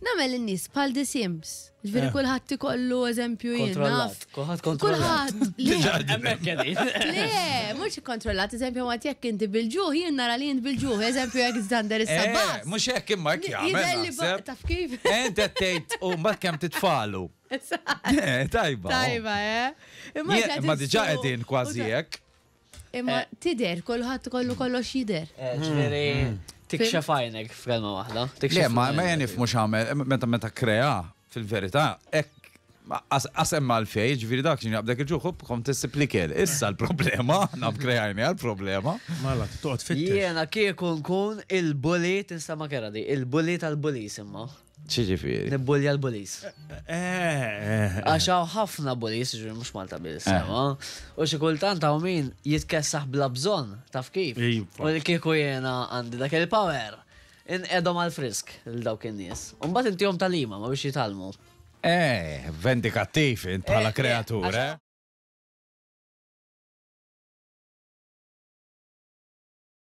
Nagħmel in-nies bħal The Sims. Ġifieri kulħadd ikollu eżempju jien naf. Kulħadd kontrollat. Kulħadd. Le, Hemmhekk qegħdin. Le, mhux ikkontrollat, eżempju ma jekk inti bil-ġuħ, jien nara li int bil-ġuħ, eżempju jekk Zander issa Eh, bass. Mhux hekk imma hekk jagħmel. Jidher li naħseb. taf kif. Ent qed tgħid u mbagħad kemm titfalu. Eh, Tajba. Tajba, eh? Jien- Imma diġà qegħdin kważi hekk. Imma tider, kulħadd kollu kollox jider. Eh, Ġifieri tikxef għajnek f'kelma waħda. Le, Tikxef ma ma għajnek. jien nifhmu x'għamel, meta meta krea fil-verità, hekk qasem għalfej, ġifieri dak xi jaqbdek il-ġuħ, kont issib l-ikel. Issa l-problema, naf kreajni għal-problema. Mela, toqgħod fittex. Jiena kieku nkun il-bully, tinstama kera di, il-bully tal-bullies imma. Xiġifieri. Nibbulja l-bullies. Eh, eh, Għax hawn ħafna bullies, ġifieri mhux Malta biss, ma. U xi kultant hawn min jitkessaħ bla bżonn, taf kif. Iva. U li kieku jiena għandi dak il-power. Inqedhom għal frisk lil dawk in-nies. U mbagħad intihom talima ma biex jitgħallmu. Eh, vendikattiv int bħala Eh, kreatur, eh, eh?